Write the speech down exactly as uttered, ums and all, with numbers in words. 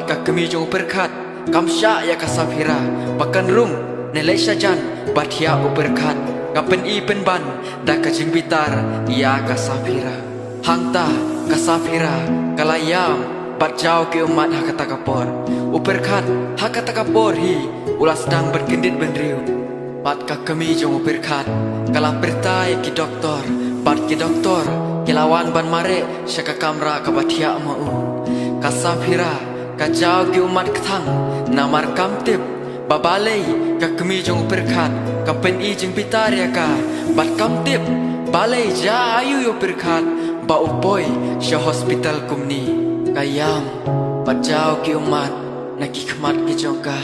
Ka kmie jong u Pyrkhat kam shah ïa ka Saphira ba kan rung ne leit sha jan ba thiah u Pyrkhat. Ka pyni pynban da ka jingbitar ïa ka Saphira. Hangta ka Saphira ka la ïam bad jaw ki ummat ha kata ka por. U Pyrkhat ha kata ka por hi u la sdang ban kyndit bynriew. Bad ka kmie jong u Pyrkhat ka la pyrta ïa ki doktor, bad ki doktor ki la wan ban mareh sha ka kamra kaba thiah ma u. Ka Saphira ka jaw ki ummat kthang namar kam tip ba balei ka kmie jong u Pyrkhat ka pyni jingbitar ïa ka, bad kam tip balei jia aïu ïa u Pyrkhat ba u poi sha hospital kumne. Ka ïam bad jaw ki ummat na ki khmat ki jong ka.